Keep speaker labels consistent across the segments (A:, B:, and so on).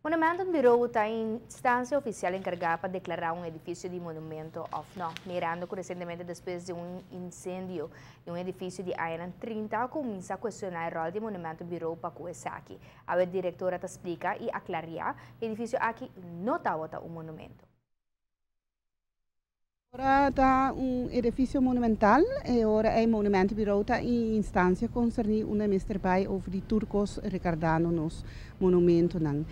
A: Monumentenbureau ta e instansia ofisial enkargá pa deklará un edifisio di monumento òf no. Mirando ku resientemente despues di un insendio di un edifisio di añanan 30 a kuminsá kuestioná e ròl di Monumentenbureau pa ku esaki. Awe direktora ta splika i aklariá, e edifisio aki no tabata un monumento.
B: Ora ta un edifisio monumental, e ora e Monumentenbureau ta e instansia konserní unda mester bai over di tur kos rekordando nos monumentonan.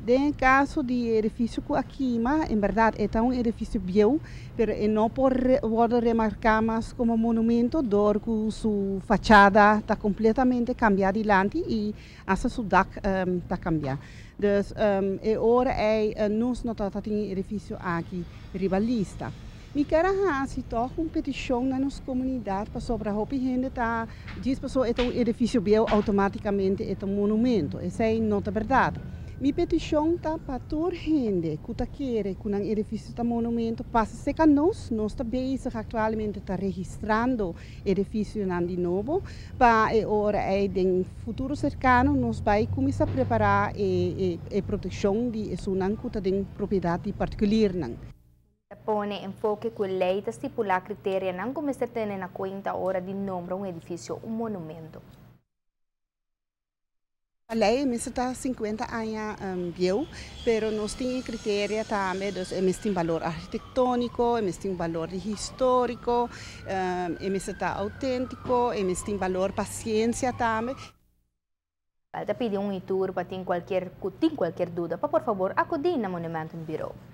B: Den kaso di edifisio ku a kima, en berdat e ta un edifisio bieu, pero e no por wòrdu remarká mas komo monumento dor ku su fachada ta kompletamente kambiá dilanti i hasta su dak ta kambiá. Dus e ora ei nos no tabatin e edifisio aki riba lista. Mi ke hasi toch un petishon na nos komunidat pasobra hopi hende ta djis paso e ta un edifisio bieu, outomátikamente e ta un monumento. Esei no ta berdat. Mi petishon ta pa tur hende ku ta kere ku nan edifisio ta monumento, pasa serka nos. Nos ta bezig aktualmente, ta registrando edifisionan di nobo pa e ora ei den futuro serkano nos bai kuminsá prepará e protekshon di esunnan ku ta den propiedat di partikularnan.
A: Pone enfoke ku lei ta stipulá kriterionan ku mester tene na kuenta ora di nombra un edifisio un monumento.
B: E lei mester ta 50 aña bieu, pero nos tin kriterio tambe, dus e mester tin balor arkitektóniko, e mester tin balor históriko, e mester ta outéntiko, e mester tin balor pa siensia tambe.
A: Ta pidi un i tur pa tin kualke duda, pa por fabor akudí na Monumentenbureau.